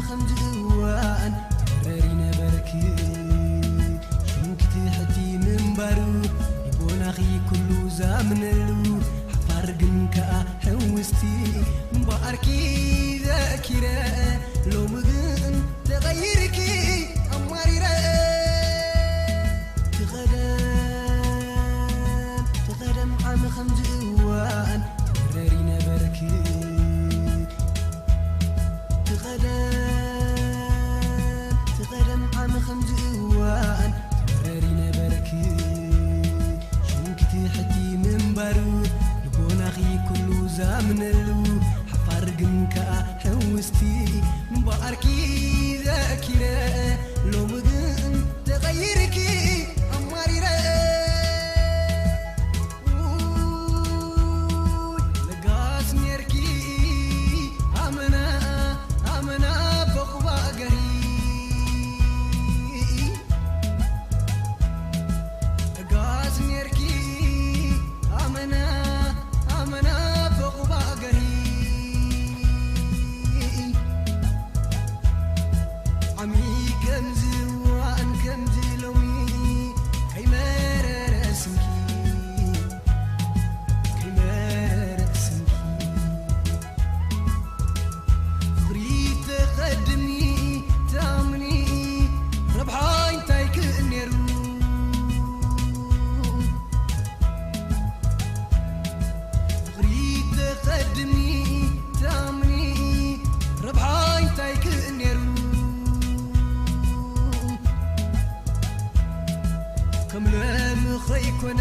ከምዚ እዋን ትበረሪ ነበርኪ ሽንክቲ ሕቲ ምንባሩ ልቦናኺ ኩሉ ዛምነሉ ሓፋር ግን ከኣ ሕውስቲ እምበኣርኪ ዘኪረ ሎሚ ግን ተቐይርኪ ኣማሪረ ትቐደም ትቐደም ዓሚ ከምዚ እዋን ትበረሪ ነበርኪ ትቐደም ትቐደም ዓሚ ከምዚ እዋን ትበረሪ ነበርኪ ሽንክቲ ሕቲ ምንባሩ ልቦናኺ ኩሉ ዛምነሉ ሓፋር ግን ከኣ ሕውስቲ እምበኣርኪ ዘኪረ ሎሚ ግን ተቐይርኪ ኣማሪረ ለጋስ ኔርኪ ኣመና ኣመና በቑባ ገሪ ለጋስ ኔርኪ ኣመና ኣመና በቑባ ገሪ ዓሚ ከምዚ እዋን ከምዚ ሎሚ ከይመረረ ስምኪ ከይመረረ ስምኪ ፍቕሪ ተቐድሚ ታምኒ ረብሓይ እንታይ ክእል ነይሩ ፍቕሪ ተቐድሚ ታምኒ ረብሓይ እንታይ ክእል ነይሩ ከም ለሚ ኸይኮነ